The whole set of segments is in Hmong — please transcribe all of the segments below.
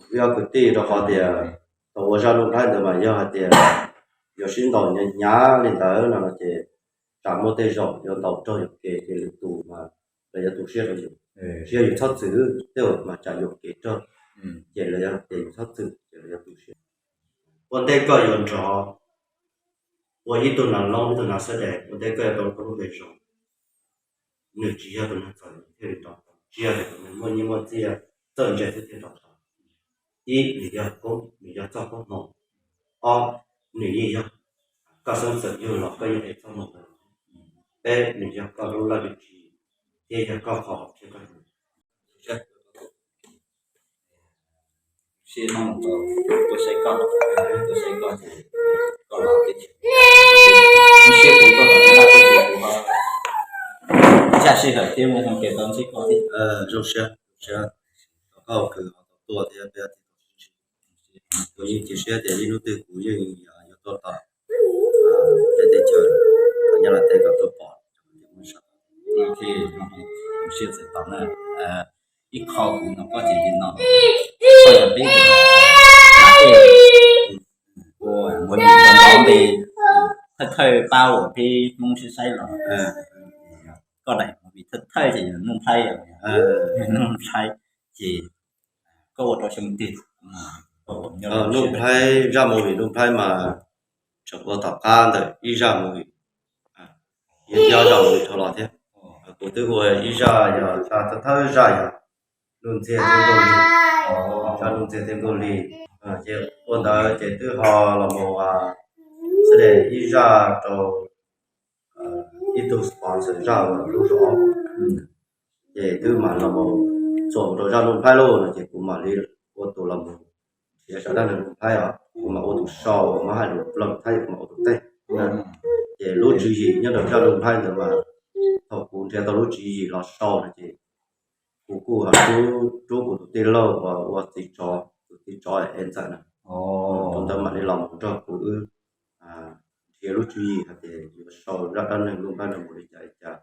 Kuv yog kwv tij rau qhov tias thaum ua zaj Nuj Nplhaib ntawd mas yog hais tias yuav sib ntaus hnyav hnyav li ntawd no ces tsam muaj tej zaum yuav ntaus raug yuam kev ces lwm tus mas lawv yuav tu siab rau yus. Tsis yog yus txhob txwm, tej zaum mas tsam yuam kev raug ces lawv yuav hais tias yus txhob txwm ces lawv yuav tu siab. Ua ntej koj yuav nrov, ua ib tug nas loob ib tug nas xab dais, ua ntej koj yuav tau koj lub npe zoo, nws tsis yog tus neeg txawm thiaj li nrov tau, tsis yog tias tus neeg muaj nyiaj muaj txiaj txawj ntse xwb thiaj nrov tau. Ib, nws yog koob, nws yog txoj koob hmoov. Ob, nws yeej yog koj xeeb txwm yug los koj yeej ev txoj hmoo ntawd. Peb, nws yog koj lub laj lim tswv yim thiab yog koj qhov hom phiaj koj tus. Sib no tuaj saib koj, tuaj saib koj ces koj los teb chaws, siab kuv koj kom nyob laj koj ces kuv ho zaj sij hawm thiab muaj hmoo kev tau ntsib koj thiab. Zoo siab, zoo siab, koj khwv ho tau tuaj thiab peb thiaj tau sib ntsib. Kuv yeej cia siab tias ib hnub twg kuv yeej yuav tuaj tom peb teb chaws, tom Nyab Laj teb kom tuaj pom. Siab txawm tom na, ib qho kuv no koj ces li no, koj yog peb tus, ua ua npe thawj thawj pab uas peb Hmoob sib saib los, koj daim movie thawj thawj ces yog Nuj Nplhaib, Nuj Nplhaib ces koj ua rau xyoo twg? Nuj Nplhaib, zaj movie Nuj Nplhaib mas tseem ua tom qab ntawm ib zaj movie, yog zaj movie dhau los thiab. Kuv twb ua ib zaj yog zaj thawj thawj zaj yog Nuj Ntxiag thiab Nkauj Lig, zaj Nuj Ntxiag thiab Nkauj Lig. Ces ua ntawd ces twb ho los mus xab dais ib zaj rau ib tug sponsor zaj uas lub zos, ces twb mam los mus txuas mus rau zaj Nuj Nplhaib lauj no ces kuv mam li ua tus los mus nrhiav zaj dab neeg Nuj Nplhaib os, kuv mam ua tus sau, muab hais lus Nplog Thaib kuv mam ua tus tej. Ces lub tswv yim nyob rau zaj Nuj Nplhaib ntawd mas thaum kuv nrhiav tau lub tswv yim los sau no ces kuv kuj ho rub kuv tus tij laug uas ua txiv tsov, tus txiv tsov es ntxawm na, tus ntawd mam li los mus nrog kuv wb nrhiav lub tswv yim hais tias yuav sau zaj dab neeg Nuj Nplhaib no mus li cas li cas.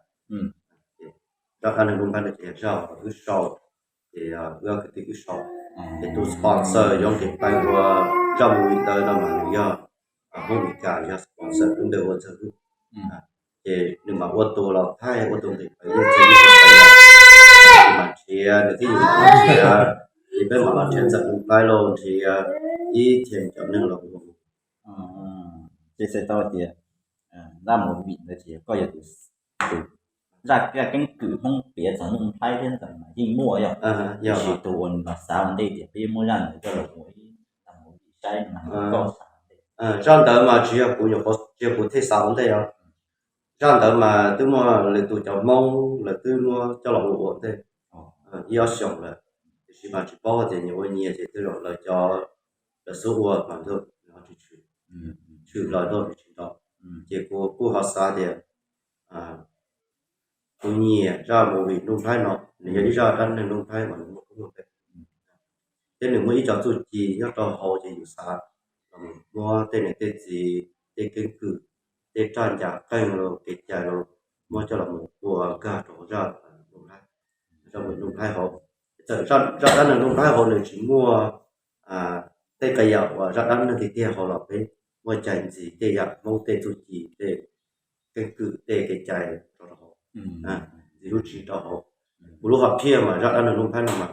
Zaj dab neeg Nuj Nplhaib no ces yog zaj uas wb sau, ces wb ob kwv tij wb sau. Ces tus sponsor yuav nqis peev ua zaj movie ntawd no mas nws yog Hmoob Mes Kas, yog sponsor lub npe ua Ntxawg Hwb. Ces nws mam ua tus los thaij ua tus nqis peev ua Ntxawg Hwb, ces mam nrhiav nws thiab yus mam nrhiav, ces peb mam los nrhiav Ntxawm Nuj Nplhaib los nrhiav ib txhia cov neeg los ua. Ces txhais tau tias zaj movie ntawd ces koj yog tus, tus zaj keeb kwm Hmoob piav txog Nuj Nplhaib thiab ntawd mas yeej muaj yog, tiam sis tus uas nws los xav ua ntej tias peb muab zaj ntawd coj los ua ib zaj movie saib mas koj xav ua ntej. Zaj ntawd mas tsis yog kuv nyuam qhuav, tsis yog kuv thiaj xav ua ntej os. Zaj ntawd mas twb muaj lwm tus cov Hmoob lawv twb muab coj los ua ua ntej ib ob xyoos lawm, tiam sis mas tsis paub tias nyias ua nyias ces tej zaum lawv cov, lawv xub ua mas nws ho tsis tshwm, tshwm los nws tsis nrov. Ces kuv kuj ho xav tias kuv nyiam zaj movie Nuj Nplhaib no, nws yog ib zaj dab neeg Nuj Nplhaib mas nws muaj koob muaj npe, thiab nws muaj ib co txuj ci nyob rau hauv ces yus xav los muab tej niam tej txiv, tej keeb kwm, tej raj ncas qeej los kev cai los muab coj los mus ua nkag rau zaj Nuj Nplhaib, zaj movie Nuj Nplhaib hauv. Txawm zaj dab neeg Nuj Nplhaib hauv nws tsis muaj tej qee yam uas zaj dab neeg tiag tiag hauv los peb muaj cai ntxiv tej yam Hmoob tej txuj ci, tej keeb kwm, tej kev cai rau hauv, ntxiv lub tswv rau hauv. Kuv lub hom phiaj mas zaj dab neeg Nuj Nplhaib no mas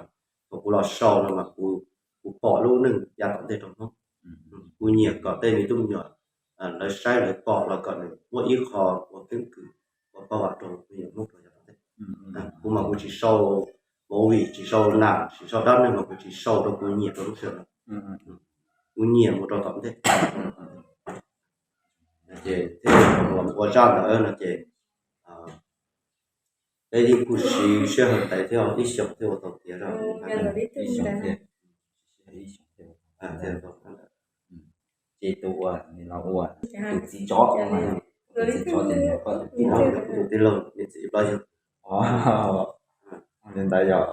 thaum kuv los sau no mas kuv pom lub neej yav tom ntej rau Hmoob. Kuv nyiam kom tej me tub me nyuam lawv saib lawv pom los kom nws muaj ib qho ua keeb kwm, ua pab vam rau me nyuam Hmoob rau yav tom ntej. Kuv mas kuv tsis sau movie, tsis sau nam, tsis sau dab neeg mas kuv tsis sau rau kuv nyiam rau lub sij hawm no. Kuv nyiam mus rau tom ntej. Ces thiaj los ua zaj ntawd no ces peb yeej kuj siv sij hawm ntev thiab, ib xyoos thiaj ua tau tiav zaj. Ib xyoos thiab, ib xyoos thiab. Ces tus uas nws los ua tus txiv tsov, tus txiv tsov ces nws yog koj tus tij laug, tus tij laug niam txiv plab yug. Li ntawd yog,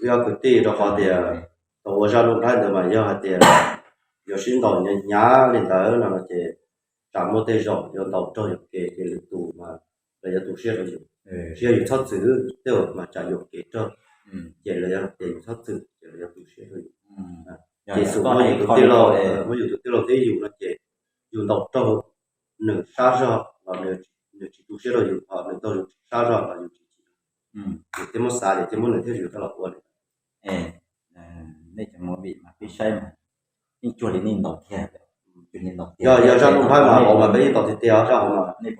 yog kwv tij rau qhov tias tau ua zaj Nuj Nplhaib ntawd mas yog hais tias yuav sib ntaus hnyav hnyav li ntawd no ces tsam muaj tej zaum yuav ntaus raug yuam kev ces lwm tus mas lawv yuav tu siab rau yus. Tsis yog yus txhob txwm, tej zaum mas tsam yuam kev raug ces lawv yuav hais tias yus txhob txwm ces lawv yuav tu siab rau yus. Ces xum muab yus tus tij laug, muab yus tus tij laug thiab yus no ces yus ntaus raug nws sab zog los nws tsis tu siab rau yus, ho nws ntaus yus sab zog los yus tsis chim, yus thiaj muab xav ces thiaj muab nws thiab yus coj los ua li. Nej cov movie mas peb saib mas yeej cuag li nej ntaus tiag. Yog, yog zaj Nuj Nplhaib mas hauv mas peb yeej ntaus tiag tiag, zaj hauv mas yeej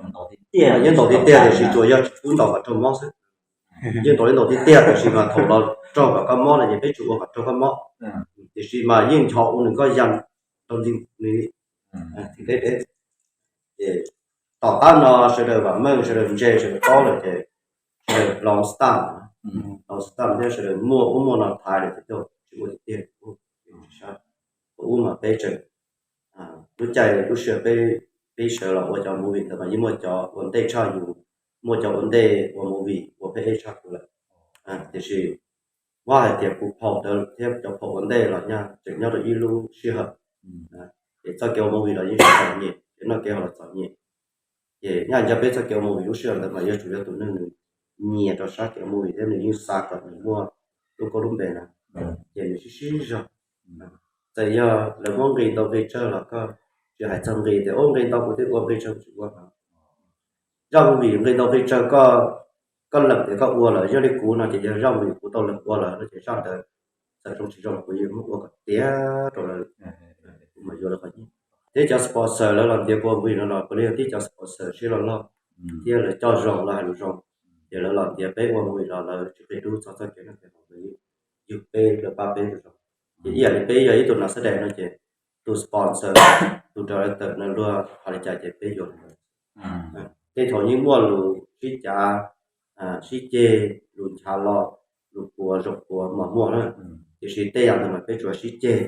ntaus tiag tiag tiam sis tsuas yog tsis pub ntaus kom raug mob xwb. Yeej ntaus li ntaus tiag tiag tiam sis mas thaum los raug kom koj mob no ces peb tsuas ua kom raug koj mob. Tiam sis mas yeej nchov ua nws nkoj ya rau nti li. Ces tom qab no sawv daws vam meej, sawv daws ntse, sawv daws paub lawm ces sawv daws loos stamp, loos stamp thiab sawv daws muaj ub muaj no thaiv lawm ces tsis ua tiag tiag. Ub mas peb tseem, lub caij lub sij hawm peb sawv los ua cov movie ntawd mas yeej muaj cov ua ntej tshaj yus, muaj cov ua ntej ua movie ua peb tshaj kuv lawm. Tiam sis muab hais tias kuv phaum ntawd thiab cov phaum ua ntej los nyaj tseem nyob rau ib lub sij hawm. Ces txoj kev ua movie los yeej txom nyem, kev noj kev haus los txom nyem. Ces nyaj nco peb txoj kev ua movie lub sij hawm ntawd mas yuav tsum yog tus neeg nws nyiam rau sab kev ua movie thiab nws yeej xav kom nws muaj lub koob lub npe na, ces nws sib sib zog. Txawm yog lawv muab nqi ntau nqi tsawg los koj tsis hais txog nqi tias ub nqi ntau kuv thiaj ua, nqi tsawg kuv tsis ua no. Zaj movie nqi ntau nqi tsawg koj, koj lees tias koj ua lawm, yog li kuv no ces yog zaj movie kuv tau lees ua lawm no ces zaj ntawd txawm zoo tsis zoo kuv yeej muab ua kom tiav rau lawv, kuv mam yuav lawv qhov nyiaj. Thiab cov sponsor lawv los ntiav kuv ua movie no los puav leej yog tib cov sponsor siab loj loj thiab lawv coj zoo, lawv hais lus zoo, ces lawv los ntiav peb ua movie los lawv tsis qi dub txog txoj kev noj kev haus, lawv yug peb, lawv pab peb lawm zoo. Ces ib yam li peb yog ib tug nas xab dais no ces tus sponsor, tus director no luag hais li cas ces peb yuav li ntawd. Tej thaum yeej muaj lus sib cav, sib ceg, lus nchav los, lus puas zaum puas mas muaj na. Tiam sis tej yam ntawd mas peb tsuas sib ceg,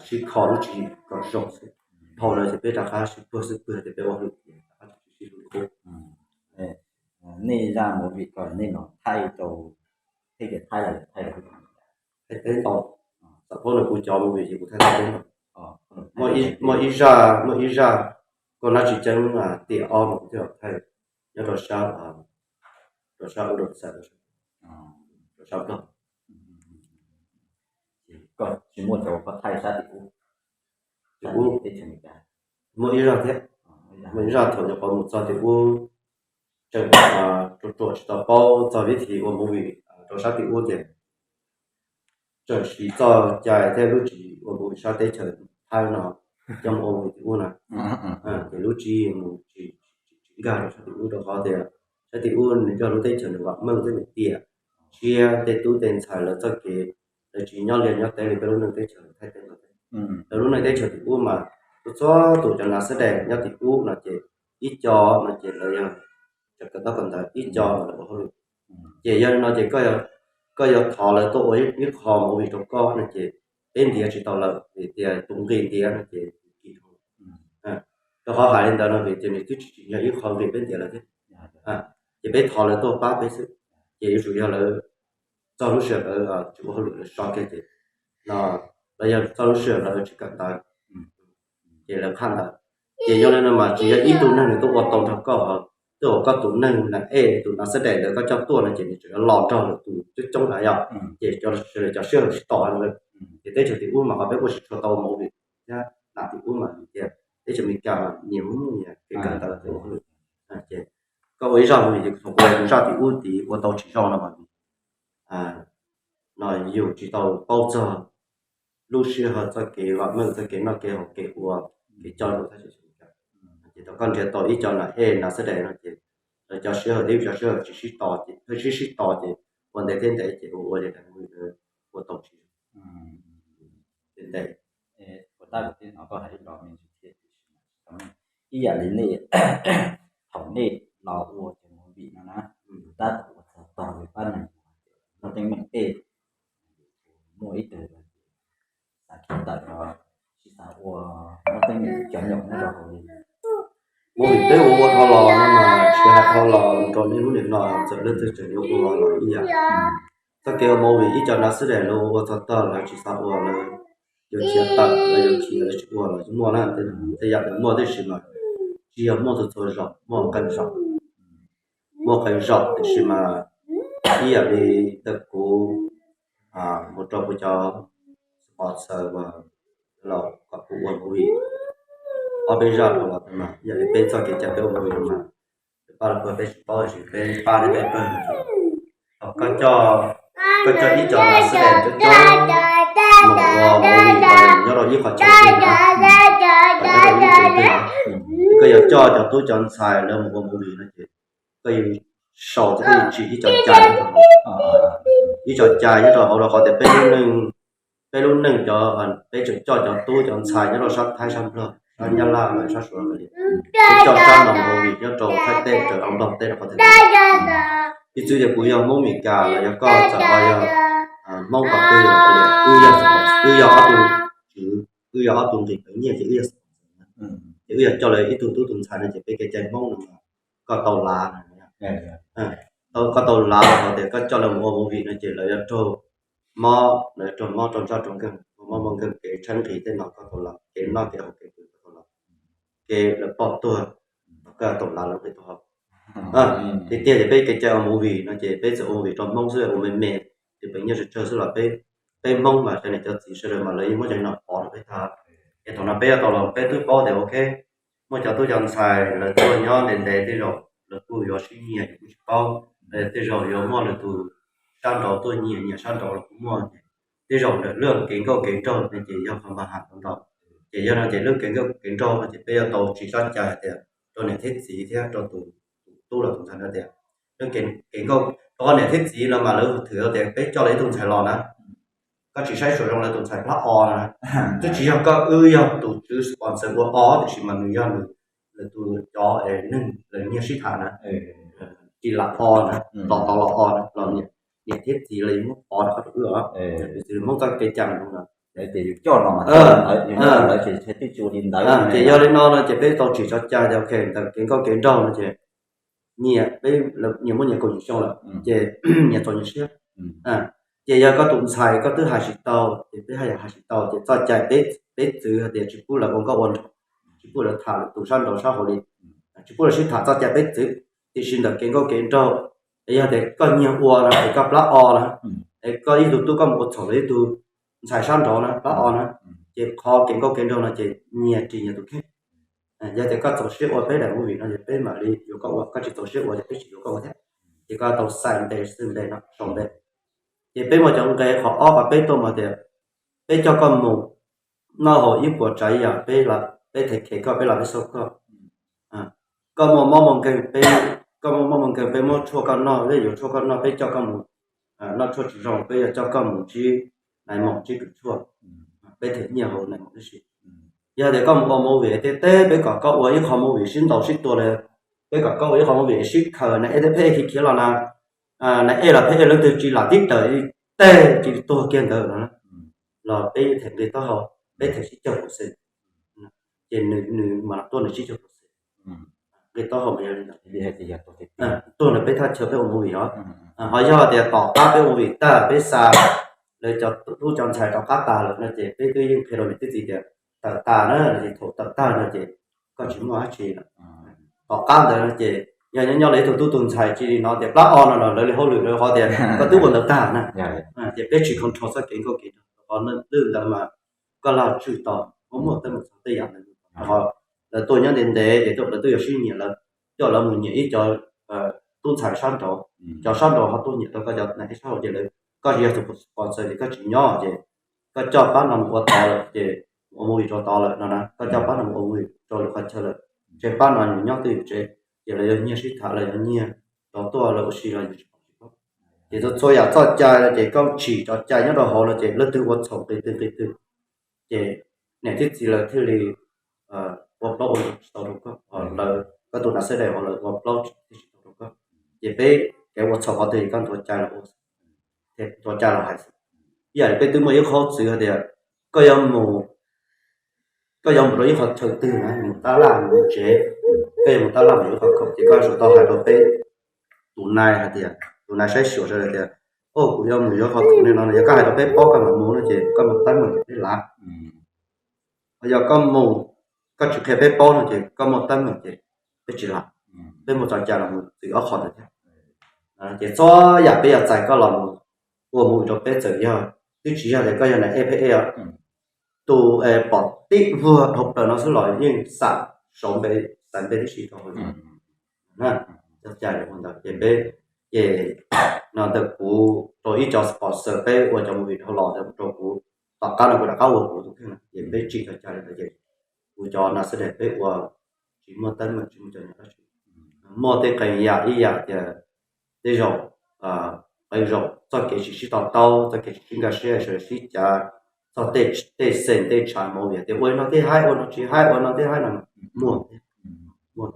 sib kho lub tswv yim kom zoo xwb. Dhau ntawd ces peb rov qab sib puag xwb, puag tias peb ua hauj lwm ces rov qab sib hlub. Nej zaj movie ko nej los thaij rau, thaij tias thaij los thaij rau, thaij teb ntau. Xam phab nws kuv cov movie ces kuv thaij teb ntau. Muaj ib zaj, muaj ib zaj koj nab tsis ceeb tiam ob mas kuv thiaj los thaij nyob rau sab, rau sab ub rau txawm, rau sab Nplog. Koj tsis muaj cov koj thaij sab tim ub, tim ub teb chaws Amelikas. Muaj ib zaj thiab, muaj ib zaj thaum nyuam qhuav mus txog tim ub, tseem ruam ruam tsis tau paub txog vib thib ua movie rau sab tim ub ces tseem siv txoj cai thiab lub tswv yim ua movie sab teb chaws Thaib no coj mus ua movie tim ub na. Ces lub tswv yim mus tsis, tsis nkag rau sab tim ub rau qhov tias sab tim ub nws yog lub teb chaws nws vam meej thiab nws tiam tshiab, tej tub tej ntxhais lawv txoj kev lawv tsis nyob liaj nyob teb li peb lub neej teb chaws Thaib teb no. Lawv lub neej teb chaws tim ub mas txhua txhua tus cov nas xab dais nyob tim ub no ces ib co no ces lawv yog tseem kawm ntaub kawm ntawv, ib co mas lawv ua hauj lwm. Ces yog li no ces koj yuav thov lawv tuaj ua ib qho movie rau koj no ces peb ntiav tsis tau lawm vim tias tus nqi ntiav no ces kim. Rau qhov hais li ntawd no vim tias nws twb tsis tsim nyog ib qho nqi peb ntiav lawm thiab. Ces peb thov lawv tuaj pab peb xwb. Ces yuav tsum yog lawv txog lub sij hawm lawv tsis ua hauj lwm lawv so kiag ces no, los yog txog lub sij hawm lawv tsis kawm ntawv ces lawv qhaj ntawd. Ces yog li no mas tsis yog ib tug neeg nws tuaj ua tau nrog koj, twb yog koj tus neeg na, ej tus nas xab dais ntawd koj coj tuaj no ces nws tseem yuav los nrog lwm tus coob coob na yom. Ces sawv daws cov sij hawm tsis tom. Ces teb chaws tim ub mas qhov peb ua tsis tshua tau movie thiab nas tim ub mas tias teb chaws Amelikas mas nyias muaj nyias kev kawm ntawv ua hauj lwm. Ces koj ua ib zaj movie ces thaum ua zaj tim ub tid ua tau tsis zoo no mas no yus tsis tau paub txog lub sij hawm txoj kev vam meej, txoj kev noj kev haus, kev ua kev coj rau teb chaws Amelikas. Ces thaum koj nrhiav tau ib co nas ej nas xab dais no ces lawv cov sij hawm thiab yus cov sij hawm tsis sib to ces, sib sib to ces ua ntev thiab ntev ces ua ua li daim movie ua tau tsis zoo. Ua tab kuv thiaj hnov koj hais ib lo me ntsis thiab, ib yam li nej thaum nej los ua cov movie no na, tab tom ua txog tog li pab neeg muaj teeb meem tej, muaj ib tug xav khiav tawm los sib xav ua muaj teeb meem cov nyom nyob rau hauv li. Movie peb ua ua dhau los no mas tsis hais dhau los rau niaj hnub nim no txawm leej twg tseem yuav ua los ib yam. Txoj kev ua movie ib co nas xab dais lawv ua txog tog lawv tsis xav ua lawv yuav khiav tawm lawv yuav khiav lawv tsis ua los yeej muaj na. Tej yam ntawd muaj tab sis mas tsis yog muaj txhua txhua zaus, muaj qee zaus, muaj qee zaus tiam sis mas ib yam li ntawm kuv mus rau kuv cov sponsor uas Peb zaj dhau los mas yog li peb txoj kev cai peb ua movie no mas, peb pab los pawg peb tsis paub tiam sis peb pab thiab peb pawg. Thaum koj coj, koj coj ib co xwb es coob coob mus ua movie nyob rau ib qhov chaw twg na, nyob rau ib qhov chaw twg na, koj yuav coj cov tub cov ntxhais lawv mus ua movie no ces koj yuav sau thiab koj yuav tsim ib co cai nyob rau hauv, ib co cai nyob rau hauv rau qhov tias peb lub neej, peb lub neej cov, peb tseem coj cov tub cov ntxhais nyob rau sab Thaib sab Nplog sab Nyab Laj los sab Suav li, peb coj sab no mus movie nyob rau Thaib teb rau Nplog teb rau qhov twg. Piv txwv tias kuv yog Hmoob Mes Kas los yog koj txawm ho yog Hmoob qhov twg los wb yog, wb yog ob tug tswv, wb yog ob tug nqis peev nyiaj ces wb yog, ces wb yog coj lawv ib tug tub tus ntxhais no ces peb kev cai Hmoob no koj tau lav, koj tau lav los tias koj coj lawv mus ua movie no ces lawv yuav raug mob, lawv yuav raug mob raug ntsaj raug nkeeg, mob muaj nkeeg kev tshaib nqhis tej no koj tau lav, kev noj kev haus kev pw koj tau lav, kev lawv pom tuag koj tau lav lawv qhia tau. Tiag tiag ces peb kev cai ua movie no ces peb txawm ua movie rau Hmoob xwb, ua me me, nqis peev nyiaj tsawg tsawg xwb los peb, peb Hmoob mas cov niam cov txiv sawv daws mas lawv yeej muab cov no pov rau peb tag. Es thaum no peb yuav tau los peb twb paub tias ok, muaj cov tub cov ntxhais lawv tuaj nyob ntev ntev tej zaum lawv kuj yuav sib nyiam yus kuj tsis paub, tej zaum yuav muaj lwm tus sab nraud tuaj nyiam nyiam sab nraud los kuj muaj. Tej zaum ntawm lub kev nkauj kev nraug no ces yog qhov mas ham ntau. Ces yog no ces lub kev nkauj kev nraug no ces peb yuav tau tsim txoj cai hais tias rau niam thiab txiv thiab rau tus, tus tub los tus ntxhais no tias lub kev nkauj rau niam thiab txiv no mas lawv thwm tias peb coj lawv ib tug ntxhais los na, koj tsis saib tsuas zoo lawv tus ntxhais plab o na, twb tsis yog koj wb yog tus tswv sponsor ua o tiam sis mas nws yog nws, lawv tus cov neeg lawv nyiag sib tham na, cia li lam o na, los tau los o na los niam thiab txiv los yeej muab pov rau qhov rau wb os. Piv txwv Hmoob txoj kev cai no na, ces yus coj los mas lawv ces twb tsis ua li ntawd. Ces yog li no no ces peb tau tsim txoj cai tias ok ntawm kev nkauj kev nraug no ces nyias, peb nyias muaj nyias kaum yim xyoo lawm ces nyias txaus nyias siab. Ces yog koj tus ntxhais koj twb hais tsis tau ces peb haj yam hais tsis tau ces txoj cai peb txwv hais tias tsis pub lawv ua nkauj ua nraug, tsis pub lawv tham lwm tus sab nraud sab hauv li, tsis pub lawv sib tham, txoj cai peb txwv. Tiam sis ntawm kev nkauj kev nraug, es yog tias koj nyiag ua no es koj plab o na, es koj ib tug tub koj mus ua txhaum lawv ib tug ntxhais sab nraud na plab o na, ces qhov kev nkauj kev nraug no ces nyias ris nyias tus kheej. Yog tias koj txaus siab ua peb daim movie no ces peb mam li yuav koj ua, koj tsis txaus siab ua ces peb tsis yuav koj ua thiab. Ces koj tau xais npe xwb npe no sau npe. Ces peb muaj cov nqe qhov ob qhov peb tuaj mas tias peb coj koj mus noj haus ib puas tsav yam, peb, peb them khev koj, peb lam peb xauj koj. Koj muaj mob muaj nkeeg peb, koj muaj mob muaj nkeeg peb muab tshuaj koj noj, peb yuav tshuaj koj noj, peb coj koj mus noj tshuaj tsis zoo peb yuav coj koj mus ntsib nais maum ntsib kws tshuaj, peb them nyiaj hauv nais maum tib si. Yog tias koj mus ua movie tiag teb peb kom koj ua ib qho movie sib ntaus sib tua li, peb kom koj ua ib qho movie sib khaws na, eb peb khiav khiav los na, na ej los peb ej leej twg tsis lam tib raws li tej tsis tuag kiag ntawd no los peb them nqi taub hau, peb them tsib caug percent, ces nws mas tuaj nws tsib caug percent. Nqi taub hau mas yog li ntawd, tuaj ntawm peb thaj chaw peb ua movie os. Ho yog tias tom qab peb ua movie tag peb xa lawv cov tub cov ntxhais rov qab tas lawm no ces peb twb yeej qhia rau niam tij txiv tias tawm tas na, thaum tawm tag no ces koj tsis muaj dab tsi lawm. Tom qab ntawd no ces yog nyob nyob lawv ib tug tub tus ntxhais cia li hnov tias plab o no los lawv li hauj lwm lawv qhov tias koj twb ua ntawd tag na. Ces peb tsis control txoj kev nkauj kev nraug, qhov twg ntawd mas koj lag tswj tau, muaj muaj teeb meem txog tej yam ntawd. Lawv tuaj nyob ntev ntev ces lawv tuaj yuav sib nyiam, lawv coj lawv mus nyiam ib co tub ntxhais sab nraud, cov sab nraud ho tuaj nyiam rau koj cov ntxhais sab hauv ces lawv, koj tsis yog tus sponsor ces koj tsis nyob ces koj coj pab no mus ua tod lawm ces ua movie rau tod lawm no na, koj coj pab no mus ua movie rau lwm qhov chaw lawm, ces pab no yus nyob twj ywm tsev, ces lawv yuav nyiag sib tham, lawv yuav nyiag rov tuaj lawv ua si los yus tsis pom tsis paub. Ces txhua txhua yam txoj cai no ces koj tsim cov cai nyob rau hauv no ces leej twg ua txhaum nqi twg nqi twg, ces niam thiab txiv lawv thiaj li ua plaub ua ntug tsis tau rau koj, lawv, koj tus nas xeb dais uas lawv ua plaub thiaj tsis tau rau koj. Ces peb kev ua txhaum qhov twg ces koj nthuav cai los ua, nthuav cai los hais xwb. Ib yam li peb twb muaj ib qhov txwv hais tias koj yuav mus, koj yuav mus rau ib qhov chaw twg na, mus tab laj mus tsev, koj yuav mus tab laj mus ib qhov khoom ces koj yuav tsum tau hais rau peb tus nai hais tias, tus nai saib xyuas sawv daws tias, o kuv yuav mus yuav qhov khoom li no, yog koj hais rau peb paub koj mam mus no ces koj muaj teeb meem ces peb lav. Yog koj mus, koj tsis qhia peb paub no ces koj muaj teeb meem ces peb tsis lav. Peb muaj txoj cai los mus txwm ob qho ntawd thiab. Ces txhua yam peb yuav txais koj los mus ua movie rau peb, txawm yog twb tsis yog tias koj yog nais ej pheej ej os, tus pom tib vuag dhau plaws no xwb los yeej xam saum npe, xam npe tib si rau hauv na. Cov cai ua ntawd ces peb, ces no ntawm kuv rau ib cov sponsor peb ua cov movie dhau los ntawd rau kuv, tom qab no kuv rov qab ua kuv tus kheej na, ces peb tsim cov cai li ntawd ces kuv cov nas xwb peb ua tsis muaj teeb meem tsis muaj cov nyob dab tsi. Muaj tej qee yam ib yam tias tej zaum, tej zaum txoj kev tsis sib to taub, txoj kev tsis sib nkag siab, sawv daws sib cav txog tej xeem tej tshav movie tias ua no thiaj haib, ua no tsis haib, ua no thiaj haib no, muaj, muaj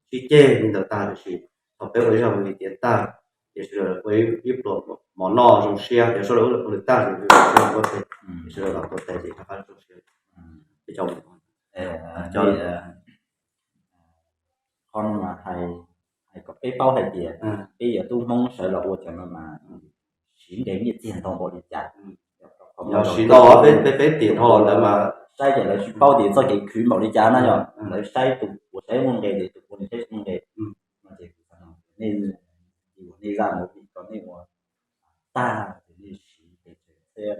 sib ceg li ntawd tag tiam sis thaum peb ua ib zaj movie tiav tag ces sawv daws ua ib pluas mov noj zoo siab tias sawv daws ua lwm tag ces sawv daws los ua tes ces rov qab zoo siab. Peb cov qhov no mas hais, hais kom peb paub hais tias peb yog tub Hmoob sawv los ua cov no mas siv nqe nyiaj txiag ntau npaum li cas. Siv ntau, peb, peb tiam dhau los ntawd mas saib ces lawv tsis paub tias txoj kev khwv npaum li cas na yom, lawv saib tus ua saib muaj nqe ces tus ua saib muaj nqe. No ces nej, nej zaj movie kom nej ua tag ces nej siv nqe tsev thiab.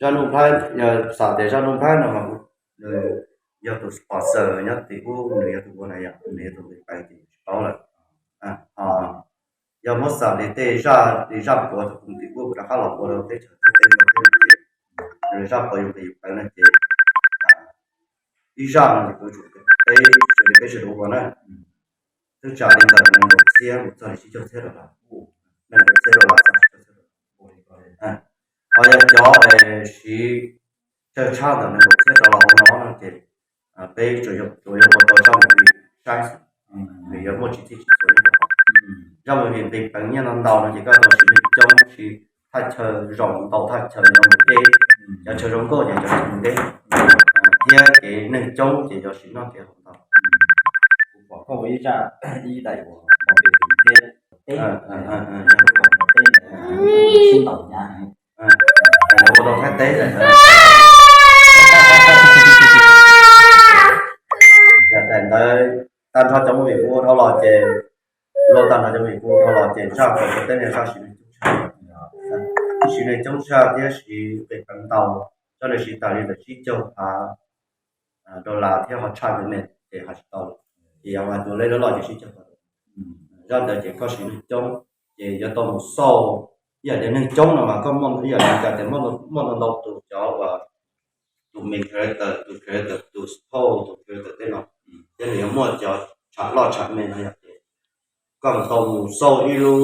Zaj Nuj Nplhaib, yog xam tias zaj Nuj Nplhaib no mas nws yog tus sponsor nyob tim ub, nws yog tus ua na yom, nws yog tus nqis peev ces tsis paub lawm. Yog muab xam li tej zaj, li zaj puav thaum kuv tim ub kuv rov qab los ua rau teb chaws Thaib teb no thiab ces, nws zaj puav yus nqis yus peev no ces ib zaj no ces kuv tsum peb, peb sawv daws ua na, twb tsam li ntawm nees nkaum txhiab mus txog li tsib caug txhiab rau los, nees nkaum txhiab rau los txog tsib caug txhiab rau los. Ho yog cov siv tsawg tshaj ntawm nees nkaum txhiab rau los hauv no no ces peb tsuas yog, tsuas yog ua tau zaj movie saib xwb, nws yuav muaj tsis txhij tsis txhua nyob rau hauv. Zaj movie nqis peev nyiaj ntau ntau no ces koj tau siv neeg coob, siv thaj chaw zoo ntau, thaj chaw zoo mus deb, cov chaw zoo nkauj ces cov chaw mus deb, thiab kev neeg coob ces yog siv noj kev haus ntau. Kuv pom koj ua ib zaj, ib daim uas npau npe thiab teb, teb sib ntaus hnyav heev. Ua rau Thaib teb lawm. Yog daim ntawd tag nrho cov movie kuv ua dhau los ces, luag tag nrho cov movie kuv ua dhau los ces zaj puav teb no zaj siv neeg coob tshaj, siv neeg coob tshaj thiab siv nqis peev ntau, zaj ntawd siv tas li ntawm tsib caug phav dollar thiab ho tshaj ntawd me ces ho tsis tau lawm. Ces yog mas tus lej loj loj ces sib cog. Zaj ntawd ces koj siv neeg coob ces yuav tau mus xauj, ib yam tias neeg coob no mas koj muaj ib yam li cas tias muaj ntau ntau tus cov uas tus main character, tus creator, tus support, tus creator tej no, thiab nws yuav muaj cov tsham loj tsham me no yog ces koj mus tau mus xauj ib lub,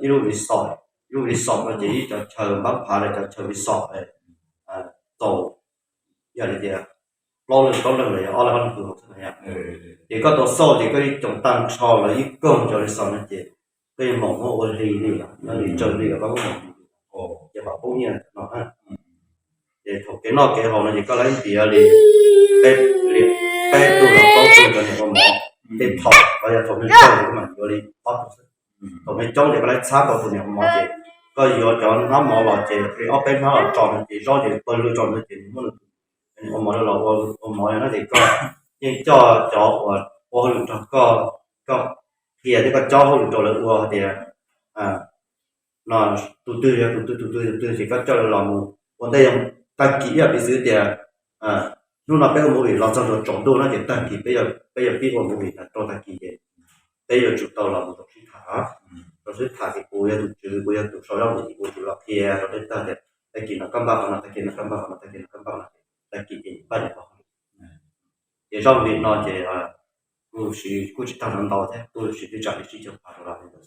ib lub resort, ib lub resort no ces ib cov chaw npab phav los cov chaw resort tau, yog li tias plaub leeg plaub leeg los yog ob leeg ob leeg tus hauv xwb na yom. Ces koj tau xauj ces koj ib coom tag nrho los ib koog cov resort no ces koj yuav mam muab ua hli li los nyob li tsawg hli los koj muab mam hli ces mam poob nyiaj no. Ces thaum kev noj kev haus no ces koj laib ntiav li peb, peb tug los plaub tug cov niam ua mov, tej thaum los yog thaum me tsawg ces koj mam yuav li ob tug xwb. Thaum me coob ces koj laib txhab tau tus niam ua mov ces koj yuav cov hnab mov los ces li ob peb hnab los tso no ces zaub ces pawg lug tso no ces nws muab nws tus niam ua mov los ua mov no ces koj yeej coj cov uas ua hauj lwm nrog koj, koj qhia thiab koj cob hauj lwm rau lawv ua tias no tus twg yog tus twg tus twg tus twg ces koj coj lawv los mus ua ntej. Tag kis ib yam piv xwv tias hnub no peb ua movie los txog ntua tsaus ntuj no ces tag kis peb, peb yuav pib ua movie tas rau tag kis ces peb yuav tsum tau los mus rau sib tham, rau sib tham ces kuv yog tus tswv, kuv yog tus sau zaj movie ces kuv tsum los qhia rau peb tag tias tag kis no koj npaj qhov no, tag kis no koj npaj qhov no, tag kis no koj npaj qhov no, tag kis ces npaj qhov no. Ces zaj movie no ces kuj siv kuj tsis tag ntau thiab, kuj siv twb tsam li tsib caug phav dollar li ntawd.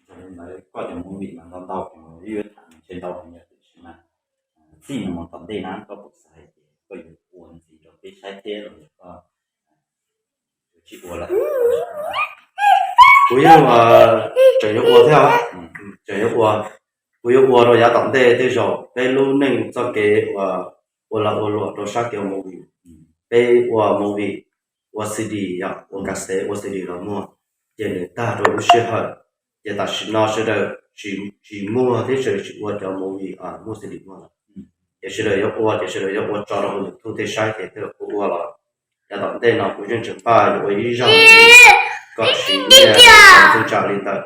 Yog li ntawd koj cov movie mas ntau ntau ces yuav tham ntshe ntau heev, tiam sis mas txij no mus tom ntej na koj puas xav hais tias koj yuav ua ntxiv rau peb saib thiab los yog koj tsis ua lawm? Kuv yeej tseem yuav ua thiab, tseem yuav ua. Kuv yuav ua rau yav tom ntej tej zaum peb lub neej txoj kev uas ua lag ua luam rau sab kev ua movie, peb ua movie, ua C D, ua cassette, ua C D los muag, ces nws tag rau lub sij hawm. Ces tam sim no sawv daws tsis muag thiab sawv daws tsis ua cov movie muaj C D muag lawm. Ces sawv daws yuav ua ces sawv daws yuav ua tso rau hauv YouTube tej saib ces tej zaum kuv ua los yav tom ntej no kuv yeej tseem npaj yuav ua ib zaj kom siv nyiaj txhua tsam li ntawm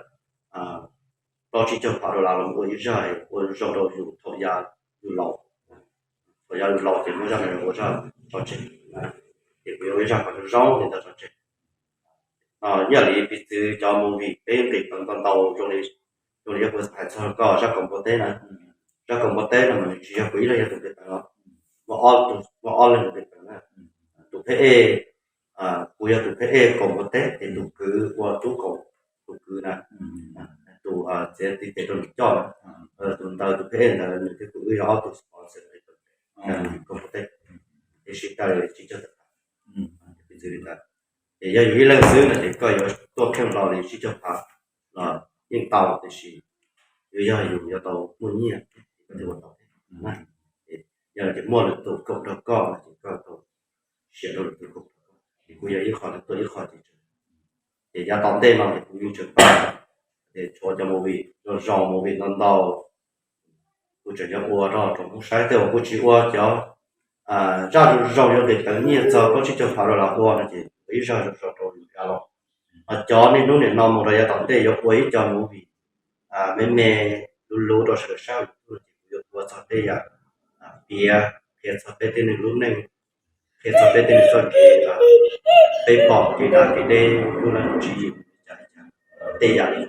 plaub tsib caug phav dollar los ua ib zaj ua zoo rau yus thaum yav yus laus. Thaum yav yus laus ces muab zaj no ua zaj tso tseg, ces kuv yuav ua ib zaj kom zoo zoo li ntawd tso tseg. Ib yam li piv txwv cov movie peb nqis peev ntau ntau zoo li, zoo li yog kuv hais txog koj zaj kaum npua teb na, zaj kaum npua teb no mas nws tsis yog kuv ib leeg yog tus nqis peev os, muaj ob leeg nqis peev na. Tus pheb ej, kuv yog tus pheb ej kaum npua teb ces tus kwv ua tub kaum, tus kwv na, tus txiav tiv tes rau nws coj na, tus ntawd tus pheb ej ntawd nws thiab kuv wb yog ob tug sponsor kaum npua teb, es sib tag li tsib caug tawm phav. Piv txwv li ntawd, ces yog yus ib leeg xwb no ces koj yuav tuaj kheej hlo li tsib caug phav los yeej tau, tiam sis yuav yog yus yuav tau muaj nyiaj koj thiaj ua tau. Yog ces muaj lwm tus koom nrog koj no ces koj tau siam rau lwm tus koom nrog koj, ces kuv yog ib qho, tuaj ib qho ces, ces yav tom ntej no ces kuv yeej tseem pab, ces tshuav cov movie zoo zoo, movie ntau ntau, kuv tseem yuav ua rau rau Hmoob saib, tej uas kuv tsis ua cov zaj zoo zoo yuav nqis peev nyiaj txog plaub tsib caug phav dollar ua no ces ua ib zaj zoo zoo rau yus yav los. Ho cov niaj hnub nim no mus rau yav tom ntej yuav ua ib co movie me me luv luv rau sawv daws saib, ces kuv yuav ua txog tej yam piav, qhia txog peb tej neeg lub neej, qhia txog peb tej neeg txoj kev, peb pom kev dav kev deb, lub neej tswv yim, tej yam li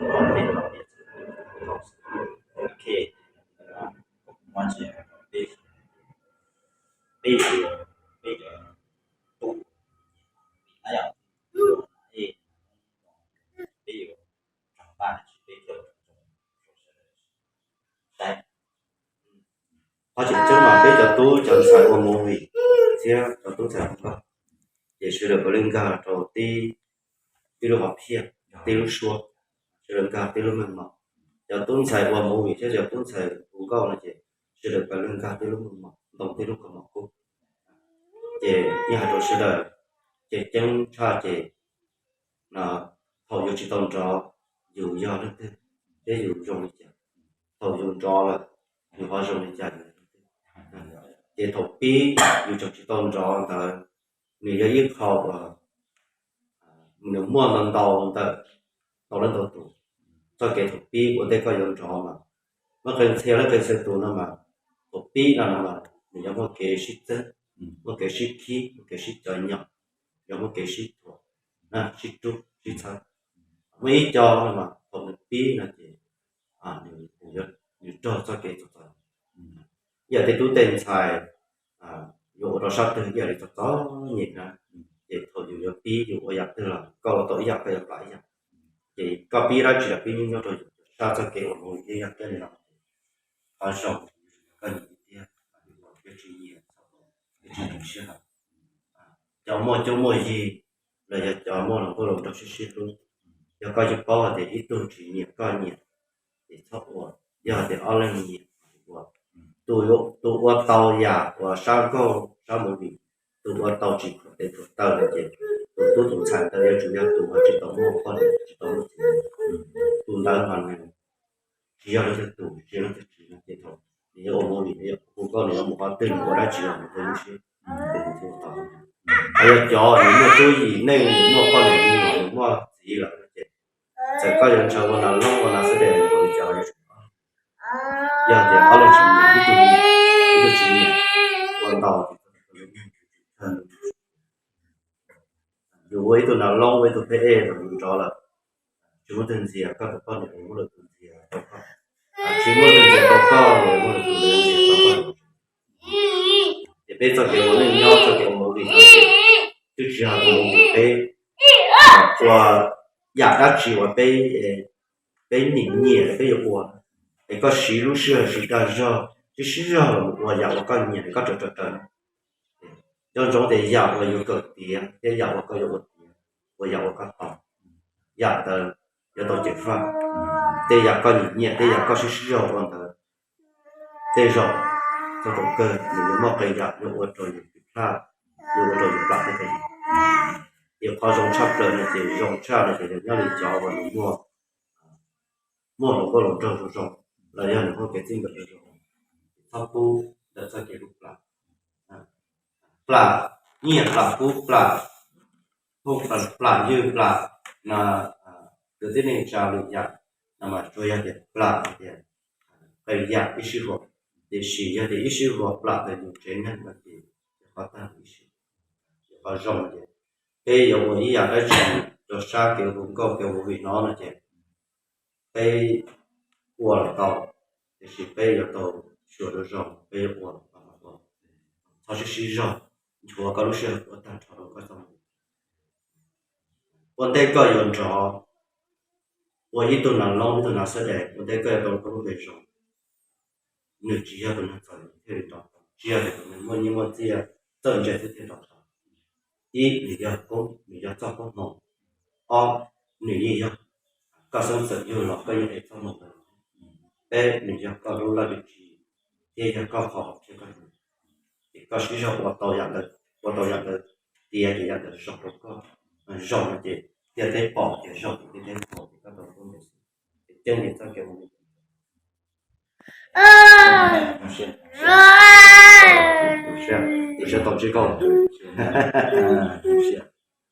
Qhov tseem ceeb mas peb cov tub cov ntxhais ua movie thiab cov tub ntxhais ua nkauj, ces sawv daws puav leej nkag rau tib, tib lub hom phiaj, tib lub suab, sawv daws nkag tib lub meej mom. Cov tub ntxhais ua movie thiab cov tub ntxhais ua nkauj no ces sawv daws puav leej nkag tib lub meej mom, ntoo tib lub kaus mom kub. Ces yeej hais rau sawv daws, ces ceeb tshaj ces thaum yus tsis tau nrov, yus yog leej twg thiab yus zoo li cas, thaum yus nrov lawm, yus ho zoo li cas yus. Ces thaum pib yus tseem tsis tau nrov ntawd, nws yog ib qho uas nws muaj ntau ntau ntawm ntau leej ntau tus. Txoj kev thaum pib ua ntej koj yuav nrov mas, muaj qee txhia leej qee txhia tus no mas, thaum pib no no mas nws yuav muaj kev sib txeeb, muaj kev sib khib, muaj kev sib cov nyom, yuav muaj kev sib thuam, sib rub sib txhawb. Muaj ib co no mas thaum nws pib no ces nws raug txoj kev txom txom nyem. Ib yam tej tub tej ntxhais yuav ua rau sab twg ib yam li txom txom nyem na, ces thaum yus yuav pib yus ua yam twg los koj ua tau ib yam koj yuav plam ib yam. Ces koj pib dab tsi los pib nyob nyob rau yus sab txoj kev uas mus yeej yog kab li no. Qhov zoo koj nyiam tiag, yus ua peb tsis nyiam, peb tsis zoo siab hawm. Cov muaj cuab muaj yig los yog cov muaj hluas nkauj hluas nraug sib sib hlub, yog koj yeej paub hais tias ib tug tsis nyiam koj nyiam, ces txhob ua. Yog hais tias ob leeg nyiam, ua. Tus ua tau yam uas sab nkauj sab movie, tus ua tau tsis khuam tes khuam taw no ces tus tub tus ntxhais ntawd yuav tsum yog tus uas tsis tau muaj poj niam tsis tau muaj txiv. Tus ntawd mas nws tsis yog leej twg tus, tsis yog leej twg txiv no ces thaum nws yuav ua movie, nws yuav hu nkauj, nws yuav mus qhov twg, nws ua dab tsi los nws thiaj lub siab, ces nws thiaj ua tau. Ho yog cov nws muaj tub yim neej, nws muaj poj niam me nyuam, nws muaj txiv lawm no ces txawm koj yuav ntshaw ua nas loob ua nas xab des los li cas los yuav tsum, yog tias ob leeg tsis nyiam, ib tug nyiam, ib tug tsis nyiam, ua ntau ces yus ua ib tug nas loob ua ib tug pheb ej los yus nrov lawm, tsis muaj leej twg ntxias koj tus poj niam, muaj leej twg ntxias tau koj, tsis muaj leej twg ntxias tau koj, muaj leej twg ntxias tau koj. Ces peb txoj kev ua neej nyob, txoj kev ua movie no ces twb tsis yog ua movie, peb ua yam dab tsi uas peb, peb nyiam nyiam peb yuav ua, es koj siv lub sij hawm siv dag zog, siv sib zog los ua yam uas koj nyiam, koj raws raws raws. Nco ntsoov tias yam uas yuav kawm tiav thiab yam uas koj yuav ua tiav, ua yam uas koj tau, yam ntawd yuav tau ceev faj. Tej yam koj nyiam nyiam, tej yam koj siv sib zog ua ntawd, tej zaum txog thaum kawg nws yuav muaj qee yam yuav ua rau yus plam, yuav ua rau yus plam tej kev. Ces qhov zoo tshaj plaws no ces, zoo tshaj no ces yog nyob li cov uas nws muaj, muaj hluas nkauj hluas nraug zoo zoo, los yog nws muaj kev txij nkawm zoo zoo, txhob pub ntawm txoj kev hlub plam. Plam nyiaj, plam kub, plam phooj, plam ywg, plam kwv tij neej tsa lwm yam, no mas tsuas yog tias plam tias qee yam ib sij huam, tiam sis yog tias ib sij huam plam ntawm yus tsev neeg no ces qhov tag ib sij, qhov zoo ces peb yuav ua ib yam dab tsi rau sab kev hu nkauj kev hu vim no no ces peb ua los tau, tiam sis peb yuav tau xyuas zoo zoo peb yuav ua los tau. Txhob sib sib zog, nchuav koj lub sij hawm ua tag nrho rau koj txoj hmoov. Ua ntej koj yuav nrov ua ib tug nas loob ib tug nas xab dais, ua ntej koj yuav tau koj lub npe zoo, nws tsis yog tus neeg txawv thiaj li nrov, tsis yog tias tus neeg muaj nyiaj muaj txiaj txawj ntse xwb thiaj nrov tau. Ib, nws yog koob, nws yog txoj koob hmoov. Ob, nws yeej yog koj xeeb txwm yug los koj yeej ev txoj hmoo ntawd. Peb, nws yog koj lub laj lim tswv yim thiab yog koj qhov uas tshiab koj tus. Ces koj sib zog ua tau yam ntawd, ua tau yam ntawd, tiav ces yam ntawd zoo rau koj, zoo no ces ntiaj teb pom ces zoo, ntiaj teb pom ces koj tau koob npe. Ces coob ces txoj kev ua ntej. Tus siab tau ntsib koj, tus siab.